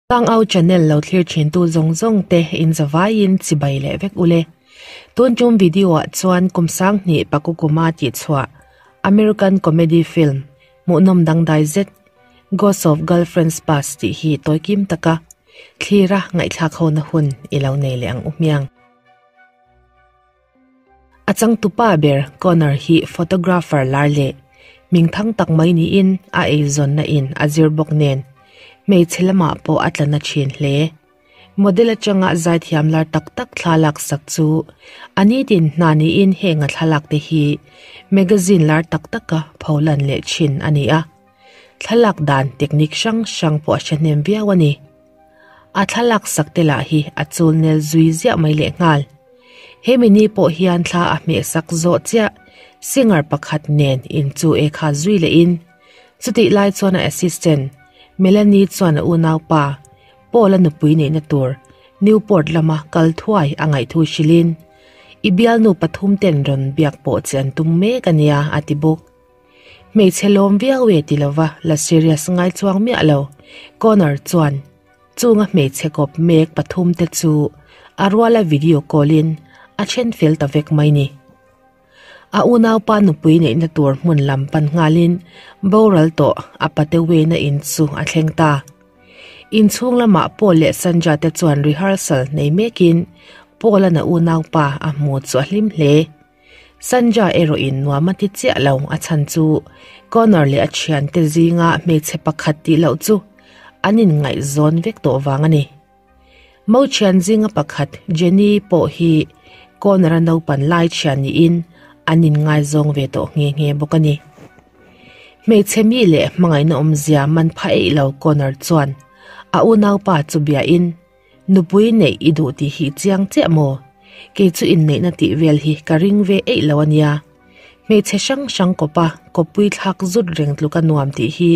Tlangau channel lo thlir thin tu zawng zawng te in zavaiin chibai leh vek ule. Tun tum video ah chuan kum sanghnih Pakukuma tih chhuah American comedy film hmuhnawm dangdai zet Ghost of Girlfriend's Past tih hi tawikim taka thlira ngaihthlak hona hun i lo nei leh ang u hmiang. A changtupa ber Connor hi photographer lar leh hmingthang tak mai niin a eizawnna in a zir bawk nen hmeichhe lamah pawh a tla na thin hle. Model atanga zaithiam lar tak tak thla laksak chu a nitin hna niin heng a thlalak te hi magazine lar tak taka pholan leh thin a ni a. Thlalak dan technique hrang hrang pawh a hre hnem viau a ni. A thlalak sak te lah hi a chul nel zui ziah mai leh nghal. Hemi ni pawh hian thla a hmeh sak zawh chiah singer pakhat nen in chu e kha zui leh in chutih lai chuan a assistant Melanie chuan a unaupa Paul a nupui neihna tur Newport lama kal thuai a ngaihthu hrilhin i bialnu pathum ten rawn biak pawh che an tum mek a nia a ti bawk. Hmeichhe lawm viau e ti lova la serious ngai chuang miah lo. Connor chuan chunga hmeichhe kawp mek pathum te chu a ruala video call in a then fel ta vek mai ni. A unaupa nupui neihna tur hmun lam pan nghalin boral tawh a pate wena in chu a thleng ta. Inchhung lamah Paul leh Sandra te chuan rehearsal nei mekin Paul-a'n a unaupa a hmu chu a hlim hle. Sandra erawhin nuam a ti chiah lo, a chhan chu Connor leh a thiante zinga hmeichhe pakhat tih loh chu an inngaihzawn vek tawh vang a ni. Mo thian zinga pakhat Jenny pawh hi Connor-a naupan lai thian niin an inngaizawng ve tawh nghe nghe bawk a ni. Hmeichhe mi leh hmangaihna awmzia man pha eih lo Connor chuan a unaupa chu biain, Nupui neih i duh tih hi chiang chiah maw? Kei chu inneihna tih vel hi ka ring ve eih lo a nia. Hmeichhe hrang hrang kawpa kawppui thlak zut reng tluka nuam tih hi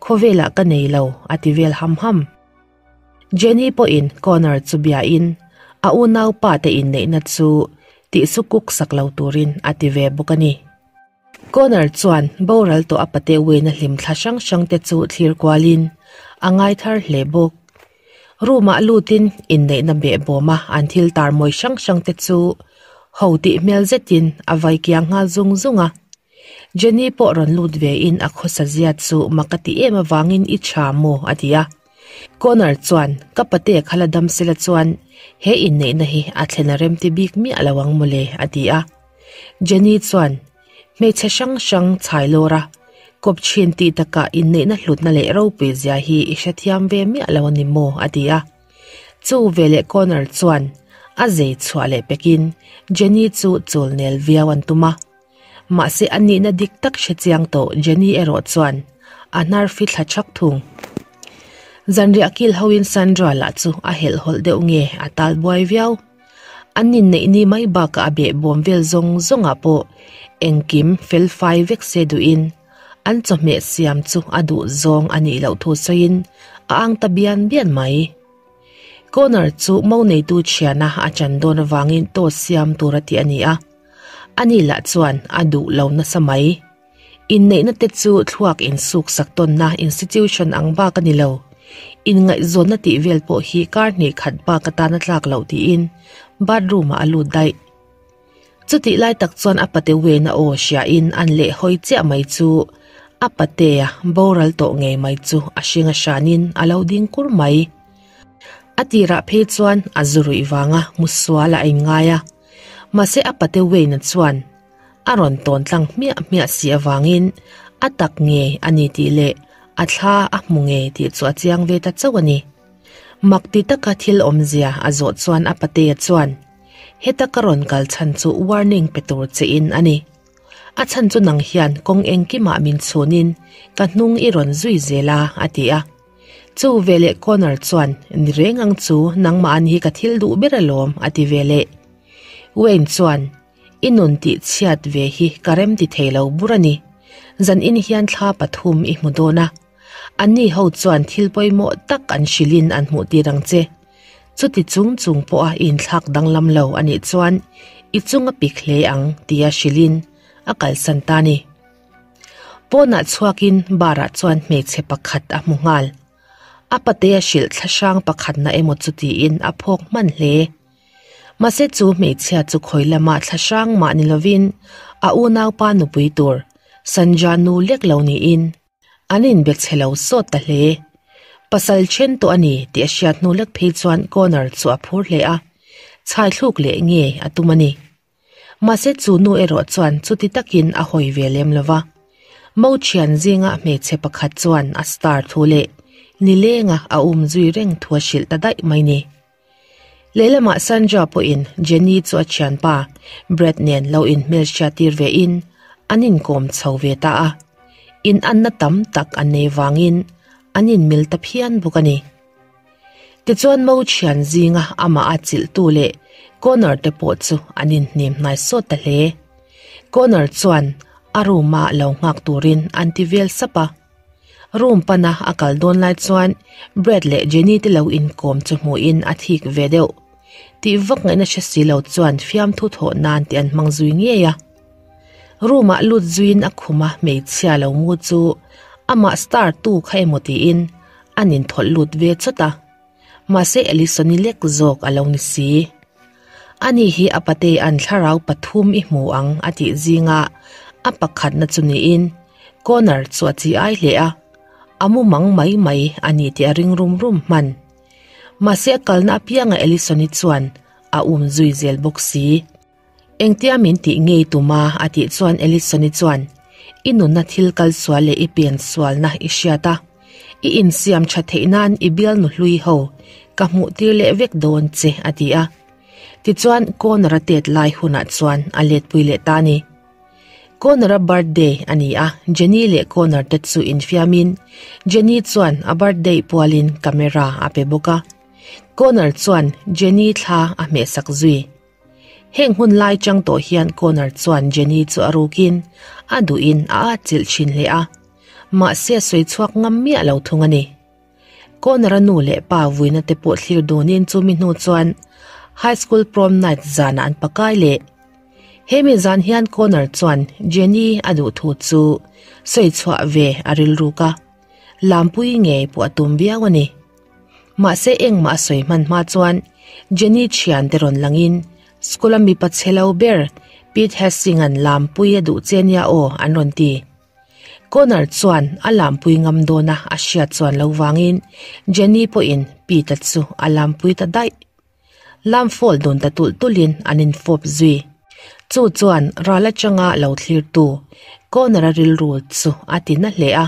khawvelah ka nei lo a ti vel ham ham. Jenny pawhin Connor chu biain a unaupa te inneihna chu tihsu kuk sak lo turin a ti ve bawk a ni. Connor chuan boral tawh a pate Wayne-a hlim thla hrang hrang te chu thlir kualin a ngai thar hle bawk. Room-ah lutin inneihna behbawma an thil tar mawi hrang hrang te chu ho tih hmel zetin a vai kiang nghal zung zung a. Jenny pawh rawn lut vein a khawsa zia chu mak a ti em avangin i tha maw a ti a. Connor chuan ka pate kha la dam sela chuan he inneihna hi a thlen a remti bik miah lo ang mawle a ti a. Jenny chuan hmeichhe hrang hrang chhai lawr a, kawp chhin tih takah inneihna hlutna leh ropui zia hi i hrethiam ve miah lo a ni maw? a ti a. Chu veleh Connor chuan a zei chhuah leh pekin Jenny chu chul nel viau an tum a. Mahse a nihna dik tak hre chiang tawh Jenny erawh chuan a hnar fi thla thak thung. Zanriah kil hoin Sandra lah chu a helhhawlh deuh nge a tal buai viau. An inneih ni mai bakah a behbawm vel zawng zawngah pawh engkim fel fai vek se duhin an chawhmeh siam chu a duh zawng a nih loh thu sawiin a ang ta bian bian mai. Connor chu mo neitu thiana a chan dawn avangin toast siam tur a ti a ni a, ani lah chuan a duh lo nasa mai. Inneihna te chu thluak insuk sak tawnna institution ang bak a ni lo. Inngaihzawnna tih vel pawh hi kar hnih khat bak atana tlak loh tiin bathroom ah a lut daih. Chutih lai tak chuan a pate Wayne a aw hriain an leh hawi chiah mai chu a patea boral tawh ngei mai chu a hring a hranin a lo ding kur mai. A tirah phei chuan a zu ruih vanga hmusual a inngai a, mahse a pate Wayne-a chuan A rawn tawn tlang hmiah hmiah si avangin a tak nge a ni tih leh a thla a hmu nge tih chu a chiang ve ta chauh a ni. Mak ti taka thil awmzia a zawh chuan a patea chuan, Heta ka rawn kal chhan chu warning pe tur che in a ni. A chhan chu nang hian kawng engkimah min chhunin ka hnung i rawn zui zel a, a ti a. Chu veleh Connor chuan, Ni reng ang chu, nangmah an hi ka thil duh ber alawm, a ti veleh. Wayne chuan, I nun tih chhiat ve hi ka rem ti thei lo bur a ni. Zan in hian thla pathum i hmu dawn a. Anni ho chuan thil pawimawh tak an hrilhin an hmuh tir ang che. Chuti chung chung pawha i inthlak danglam lo a nih chuan i chung a pik hle ang tia hrilhin a kalsan ta a ni. Pawnah chhuakin bar ah chuan hmeichhe pakhat a hmu nghal. A patea hrilh thlahrang pakhatna emaw chu tiin a phawk hman hle. Mahse chu hmeichhia chu khawi lama thlahrang mah ni lovin a unaupa nupui tur Sanja nu lek lo niin an inbe chhe lo sawt ta hle. Pasal then tawh a ni tih a hriat hnu lek phei chuan Connor chu a phur hle a, chhaithluk leh nge a tum a ni. Mahse chu nu erawh chuan chuti takin a hawi ve lem lo va. Mo thian zinga hmeichhe pakhat chuan a star thu leh nilenga a um zui reng thu a hrilh ta daih mai ni. Lehlamah Sandra pawhin Jenny chu a thianpa Brad nen lo inhmelhriat tir ve in an inkawm chho ve ta a. Inanna tam tak an nei vangin an inmil ta phian bawk a ni. Tichuan Mo thian zinga amah a chilhtu leh Connor te pawh chu an inhnem hnai sawt ta hle. Connor chuan a room a lo nghak turin an ti vel sap a. Room pana a kal dawn lai chuan Brad leh Jenny te lo inkawm chu hmuhin a thik ve deuh. Tih vak ngaihna hre si lo chuan fiamthu thawh nan tih an hmang zui ngei a. Room ah lut zuiin a khum a hmeichhia lo mu chu amah star tu kha emaw tiin an inthawlh lut ve chawt a. Mahse Ellison-i lek zawk a lo ni si. Ani hi a patea'n thlarau pathum i hmu ang a tih zinga a pakhatna chu niin Connor chu a chi ai hle a, a mu mang mai mai a ni tih a ring rum rum hman. Mahse a kalna apianga Ellison-i chuan a um zui zel bawk si. Engtia min tih ngei tuma a tih chuan Ellison-i chuan, I nunna thil kal sual leh i pen sualna i hriat a, i insiam tha theih nan i bialnu hlui ho ka hmuh tir leh vek dawn che a ti a. Tichuan Connor-a tet lai hunah chuan a letpui leh ta a ni. Connor-a birthday a ni a, Jenny leh Connor te chu infiamin Jenny chuan a birthday pualin camera a pe bawk a. Connor chuan Jenny thla a hmehsak zui. Heng hun lai chang tawh hian Connor chuan Jenny chu a rukin a duhin a atchilh thin hle a, mahse a sawi chhuak ngam miah lo thung a ni. Connor-a nu leh pa vuina te pawh thlir dunin chumi hnu chuan High School Prom Night zanah an pakai leh. Hemi zan hian Connor chuan Jenny a duh thu chu sawi chhuah ve a rilruk a, lampui ngei pawh a tum viau a ni. Mahse engmah a sawi hman hma chuan Jenny thian te rawn langin school a mipa chhe lo ber Pete Hastings-a'n lampui a duh che nia aw an rawn ti. Connor chuan a lampui ngam dawn a a hriat chuan lo vangin Jenny pawhin Pete-a chu a lampui ta daih. Lam fawl dun ta tulh tulhin an infawp zui. Chu chuan ral atanga lo thlirtu Connor-a rilru chu a ti na hle a.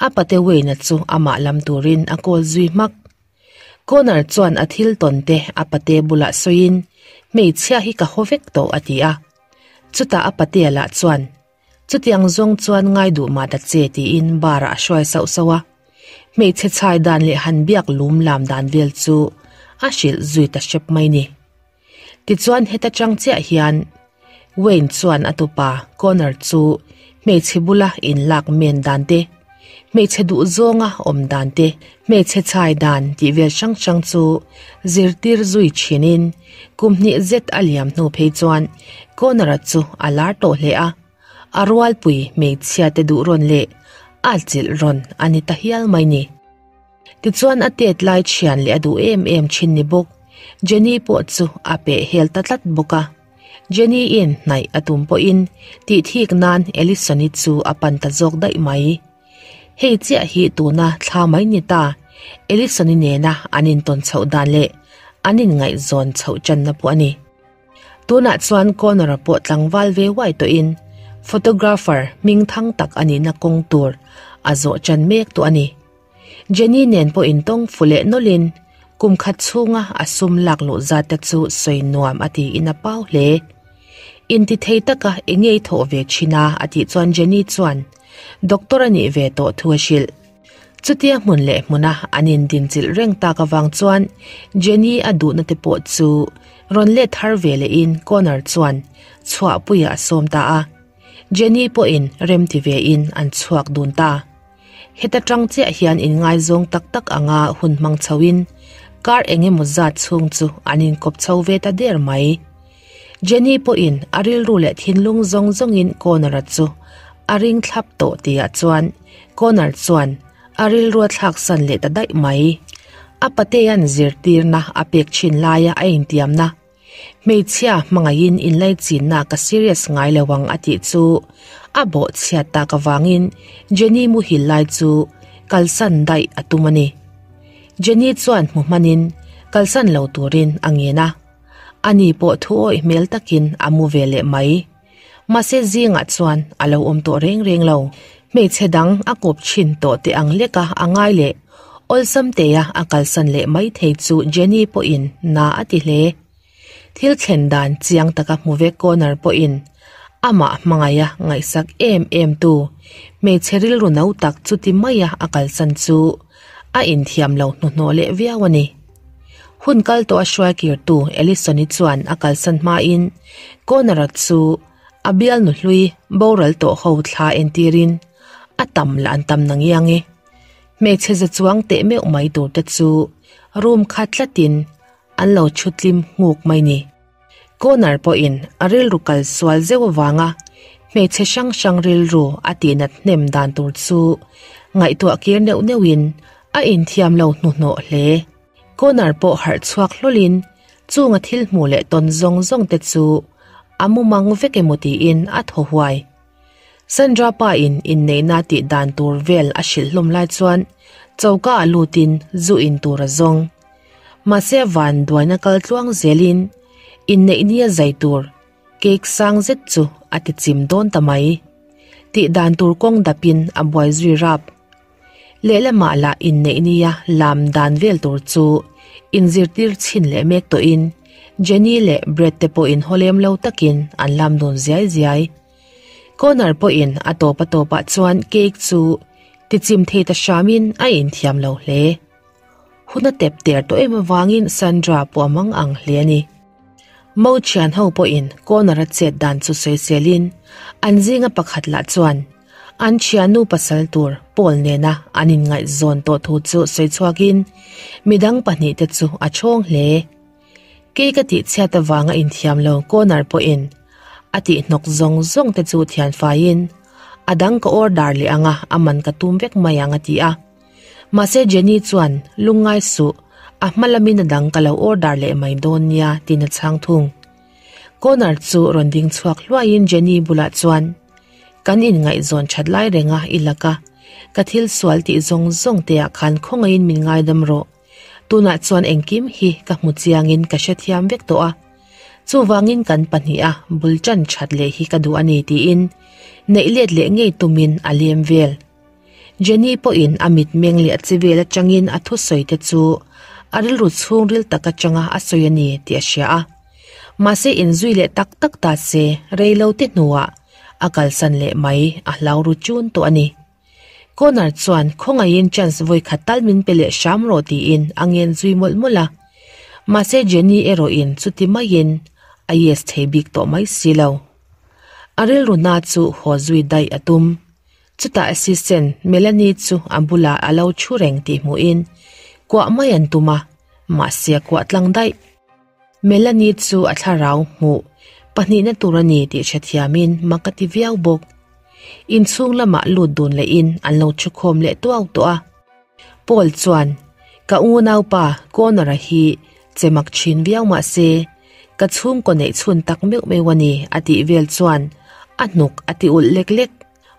A pate Wayne-a chu amah lam turin a call zui hmak. Connor chuan a thil tawn te a pate bulah sawiin, Hmeichhia hi ka haw vek tawh a ti a. Chutah a patea lah chuan, Chutiang zawng chuan ngai duh mah ta che tiin bar-ah a hruai sauh sauh a. Hmeichhe chhai dan leh han biak lum lam dan vel chu a hrilh zui ta hrep mai ni. Tichuan heta chang chiah hian Wayne chuan a tupa Connor chu hmeichhe bula inlak men dan te, hmeichhe duh zawnga awm dan te, hmeichhe chhai dan tih vel hrang hrang chu zirtir zui thinin kum hnih zet a liam hnu phei chuan Connor-a chu a lar tawh hle a, a rualpui hmeichhia te duh rawn leh a chilh rawn a ni ta hial mai ni. Tichuan a tet lai thian leh a duh em em thin ni bawk. Jenny pawh chu a peh hel ta tlat bawk a. Jenny in hnaih a tum pawhin tih thik nan Ellison-i chu a pan ta zawk daih mai. Hei chiah hi tuna thla mai ni ta Ellison-i nena an intawn chhoh dan leh an inngaihzawn chhoh channa pawh a ni. Tunah chuan Connor-a pawh tlangval ve uai tawhin photographer hming thang tak a nihna kawng tur a zawh chan mek tawh a ni. Jenny nen pawh intawng fu leh nawlhin kum khat chhunga a sum lak luh zat te chu sawi nuam a tiin a pau hle. Intithei taka i ngei thawh ve thin a a tih chuan Jenny chuan doctor a nih ve tawh thu a hrilh. Chutia hmun leh hmuna an indinchilh reng tak avang chuan Jenny a duhna te pawh chu rawn let thar ve lehin Connor chuan chhuahpuiah a sawm ta a. Jenny pawhin remti vein an chhuak dun ta. Heta tang chiah hian inngaizawng tak tak anga hun hmang chhoin kar eng emaw zat chhung chu an inkawp chho ve ta der mai. Jenny pawhin a rilru leh thinlung zawng zawngin Connor-a chu a ring thlap tawh tihah chuan Connor chuan A rilru a thlak san leh ta daih mai. A patea'n zirtirna a pek thin laia a intiamna, Hmeichhia hmangaihin inlaichinna ka serious ngai lo ang a tih chu a bawhchhiat tak avangin Jenny muhil lai chu kalsan daih a tum a ni. Jenny chuan hmu hmanin kalsan lo turin a ngen a, ani pawh thu awih hmel takin a mu ve leh mai. Mahse zingah chuan a lo awm tawh reng reng lo. Hmeichhe dang a kawp thin tawh teh ang leka a ngai leh awlsam teia a kalsan leh mai thei chu Jenny pawhin na a ti hle. Thil thlen dan chiang taka hmu ve Connor pawhin amah hmangaih a ngaihsak em em tu hmeichhe rilru no tak chuti maia a kalsan chu a inthiam lo hnuhnawh leh viau a ni. Hun kal tawh a hruai kirtu Ellison-i chuan a kalsan hmain Connor-a chu a bialnu hlui boral tawh ho thla entirin a tam lah an tam na ngiang e. Hmeichhe za chuang teh meuh mai tur te chu room kha tlatin an lo thu tlim nghuk mai ni. Connor pawhin a rilru kal sual zeuh avanga hmeichhe hrang hrang rilru a tihnat hnem dan tur chu ngaihtuah kir neuh neuhin a inthiam lo hnuhnawh hle. Connor pawh harh chhuak hlawlin chunga thil hmuh leh tawn zawng zawng te chu a mumang vek emaw tiin a thaw huai. Sandra pa in inneihna tih dan tur vel a hrilh hlawm lai chuan choka ah lutin zu in tur a zawng. Mahse van duaina kal tluang zelin inneih nia zai tur cake sang zet chu a ti chim dawn ta mai. Tih dan tur kawng dapin a buai zui rap. Lehlamah lah inneih nia lam dan vel tur chu inzirtir chhin leh mek tawhin Jenny leh Brad te pawhin haw lem lo takin an lam dun ziai ziai. Connor pawhin a tawp a tawpah chuan cake chu tichim thei ta hramin a inthiam lo hle. Hun a tep ter tawh em avangin Sandra pawh a mang ang hle a ni. Mo thian ho pawhin Connor a chet dan chu sawiselin an zinga pakhat lah chuan an thiannu pasal tur Paul nena an inngaihzawn tawh thu chu sawi chhuakin midang pahnihte chu a chhawng hle. Kei ka tih chhiat avanga inthiam lo Connor pawhin a tih hnawk zawng zawng te chu thian faiin a dang ka order leh anga a man ka tum vek mai ang a ti a. Mahse Jenny chuan lungngai suh, a hma lamin a dang ka lo order leh mai dawn nia tiin a chhang thung. Connor chu rawn ding chhuak hluaiin Jenny bulah chuan, Kan inngaihzawn that lai renga i laka ka thil sual tih zawng zawng te ah khan khawngaihin min ngaidam rawh. Tunah chuan engkim hi ka hmu chiangin ka hrethiam vek tawh a. Chuvangin kan pahniha bul tan that leh hi ka duh a ni tiin neih let leh ngei tumin a lem vel. Jenny pawhin a mitmeng leh a chivel atangin a thusawi te chu a rilru chhungril tak atanga a sawi a ni tih a hria a. Mahse inzui leh tak tak ta se rei lo te hnuah a kalsan leh mai a hlau ru chun tawh a ni. Connor chuan khawngaihin chance vawi khat tal min pe leh hram rawh tiin a ngen zui mawlh mawlh a. Mahse Jenny erawhin chuti maiin a yes thei bik tawh mai si lo. A rilru na chu haw zui daih a tum. Chutah assistant Melanie chu a bulah a lo thu reng tih hmuhin kuah mai an tum a, mahse a kuah tlang daih. Melanie chu a thlarau hmuh pahnihna tur a ni tih hrethiamin mak a ti viau bawk. Inchhung lamah lut dun lehin an lo thu khawm leh tuau tawh a. Paul chuan, Ka unaupa Connor-a hi che mak thin viau mahse, ka chhungkaw neih chhun tak meuh meuh a ni a tih vel chuan a hnuk a ti ulh lek lek.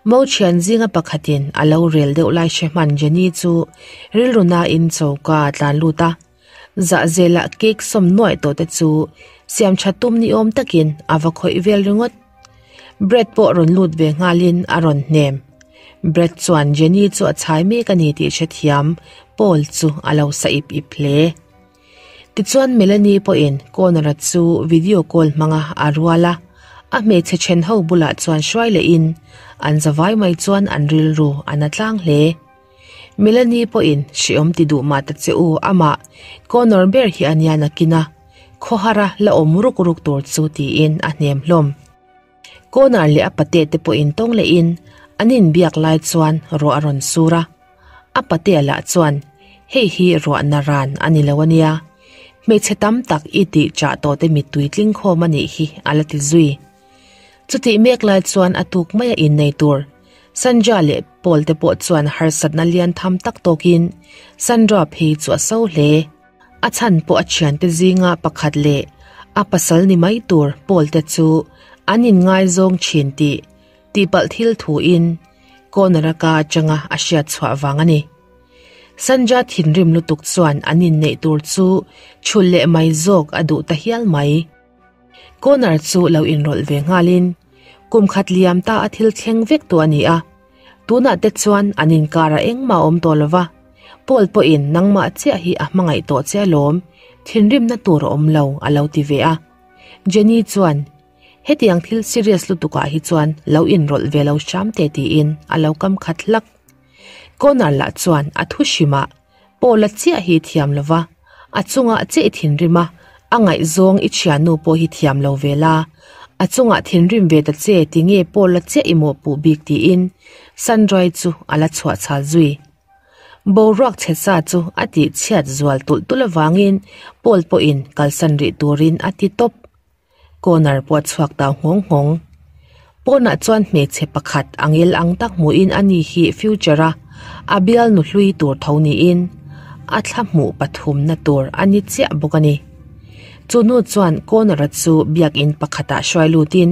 Mo thian zinga pakhatin a lo rel deuh lai hre hman Jenny chu rilru nain choka a tlan lut a, zahzelah cake sawm nuaih tawh te chu siam tha tum ni awm takin a va khawih vel ringawt. Brad pawh rawn lut ve nghalin a rawn hnem. Brad chuan Jenny chu a chhai mek a ni tih hrethiam Paul chu a lo sa ip ip hle. Tichuan Melanie pawhin Connor-a chu video call hmanga a rual a, a hmeichhe then ho bulah chuan hruai lehin an zavai mai chuan an rilru a na tlang hle. Melanie pawhin hreawm ti duh mah ta che u amah Connor ber hi a nia nakin a, khawhara la awm ruk ruk tur chu tiin a hnem hlawm. Connor leh a pate te pawhin tawng lehin an inbiak lai chuan ruah a rawn sur a. A patea lah chuan, Hei hi ruahna ran a ni lo a nia, hmeichhe tam tak i tih chah tawh te mittui tling khawm a nih hi a la ti zui. Chutih mek lai chuan a tuk maia innei tur. Sandra leh Paul te pawh chuan harsatna lian tham tak tawkin Sandra phei chu a so hle. A chhan pawh a thiante zinga pakhat leh a pasal ni mai tur Paul te chu an inngaizawng thin tih tihpalh thil thuin Connor-a ka atanga a hriat chhuah vang a ni. Sandra thinrim lutuk chuan an inneih tur chu chhulh leh mai zawk a duh ta hial mai. Connor chu lo inrawlh ve nghalin kum khat liam ta a thil thleng vek tawh a ni a, tunah te chuan an inkarah engmah a awm tawh lo va, Paul pawhin nangmah chiah hi a hmangaih tawh che alawm, thinrimna tur a awm lo a lo ti ve a. Jenny chuan, Hetiang thil serious lutukah hi chuan lo inrawlh ve lo hram teh tiin a lo kam khat hlak. Connor lah chuan a thu hrimah Paula chiah hi thiam lo va, a chungah che i thinrim a, a ngaihzawng i thiannu pawh hi thiam lo ve la, a chungah thinrim ve ta che tinge Paula chiah i mawhpuh bik tiin Sandrai chu a la chhuah chhal zui. Boruak chhe sa chu a tih chhiat zual tulh tulh avangin Paul pawhin kalsan rih turin a ti tawp. Corner pawh a chhuak tau nghawng nghawng. Pawnah chuan hmeichhe pakhat angel ang tak hmuhin ani hi future a a bialnu hlui tur tho niin a thla hmuh pathumna tur a ni chiah bawk a ni. Chu nu chuan corner a chu biakin pakhatah hruai lutin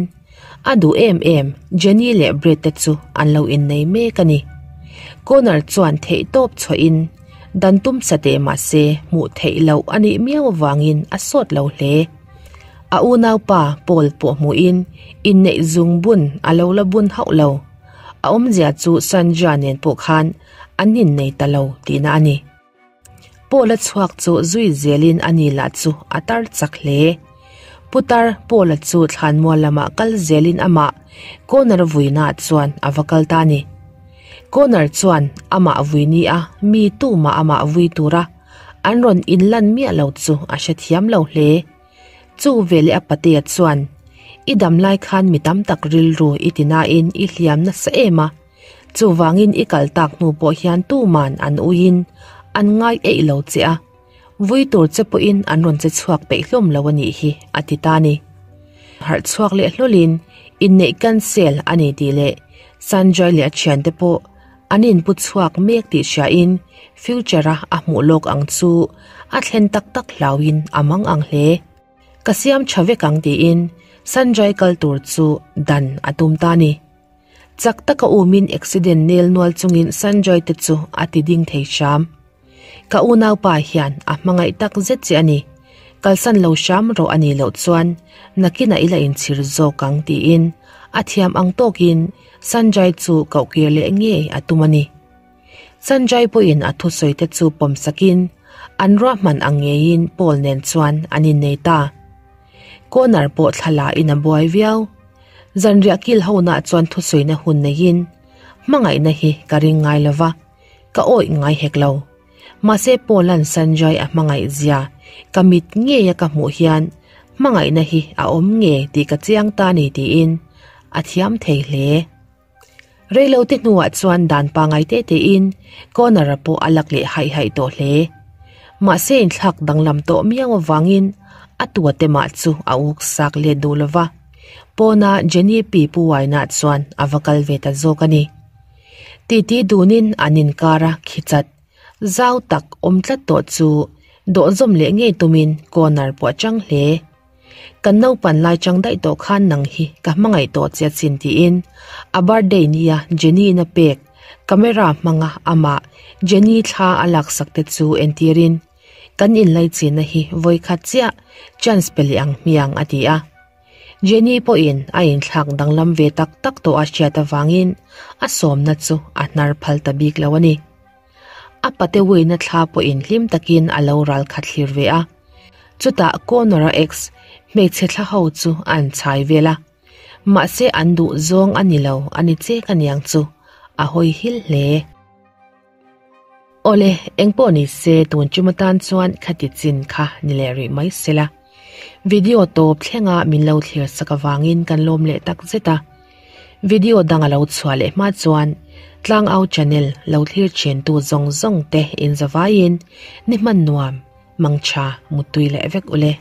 a duh em em Jenny leh Brad te chu an lo innei mek a ni. Corner chuan theihtawp chhuahin dan tum sateh mahse hmuh theih loh a nih miau avangin a sawt lo hle. A unaupa Paul pawh hmuhin inneih zung bun a lo la bun hauh lo. A awmzia chu Sandra nen pawh khan an innei ta lo tihna a ni. Paul-a chhuak chu zui zelin a ni lah chu a tar chak hle. Putar Paul-a chu thlanmual lamah kal zelin amah Connor vuinaah chuan a va kal ta a ni. Connor chuan amah vui ni a mi tumah amah vui tura an rawn inlan miah lo chu a hrethiam lo hle. Chu veleh a patea chuan, I dam lai khan mi tam tak rilru i ti nain i hliam nasa em a, chuvangin i kal tak hnu pawh hian tuman an uiin an ngai eih lo che a, vui tur che pawhin an rawn che chhuak peih hlawm lo a nih hi, a ti ta a ni. Harh chhuak leh hlawlin inneih cancel a ni tih leh Sanjay leh a thiante pawh An inpu chhuak mek tih hriain future-a a hmuh lawk ang chu a thlen tak tak hlauhin a mang ang hle. Ka siam tha vek ang tiin Sanjay kal tur chu dan a tum ta ni. Chak taka umin accident nel nual chungin Sanjay te chu a ti ding thei hram. Ka unaupa hian a hmangaih tak zet che a ni. Kalsan lo hram rawh a nih loh chuan nakinah i la inchhir zawk ang tiin a thiam ang tawkin Sanjay chu kohkir leh ngei a tum a ni. Sanjay pawhin a thusawi te chu pawm sakin an ruahman ang ngeiin Paul nen chuan an innei ta. Corner pawh thla in a buai viau. Zanriah kil honah chuan thusawina hun neiin hmangaihna hi ka ring ngai lova. Ka awih ngai hek lo. Mahse Paula'n Sanjay a hmangaih zia ka mit ngeia ka hmuh hian hmangaihna hi a awm nge tih ka chiang ta ni tiin a thiam thei hle. Reilote hnuah chuan dan pangai te tein Connor-a pawh a lak leh haih haih tawh hle. Mahse inthlak danglam tawh miau avangin a tua te mah chu a uk sak let duh lova. Pawna Jenny pi pu uaina chuan a va kal ve ta zawk a ni. Titi dunin an inkar a khichat zau tak awm tlat tawh chu dawhzawm leh ngei tumin corner pawh a chang hle. Kan naupan lai chang daih tawh khan nang hi ka hmangaih tawh che chin tiin a birthday nia Jenny-in a pek camera hmanga amah Jenny thla a laksak te chu entirin kan inlaichinna hi vawikhat chiah chance pe leh ang hmiang a ti a. Jenny pawhin a inthlak danglam ve tak tak tawh a hriat avangin a sawmna chu a hnar phal ta bik lo a ni. A pate uina thla pawhin hlim takin a lo ral khat thlir ve a. Chutah Connor-a ex hmeichhe thla ho chu an chhai vel a. Mahse an duh zawng a ni lo a ni chek aniang chu a hawi hil hle. Awle, engpawh ni se tun chum atan chuan khati chin kha ni leh rih mai sela. Video tawp thlenga min lo thlir sak avangin kan lawm leh tak zet a. Video dang a lo chhuah leh hma chuan Tlangau channel lo thlir thintu zawng zawng te inzavaiin ni hman nuam, mangtha, muttui leh vek ule.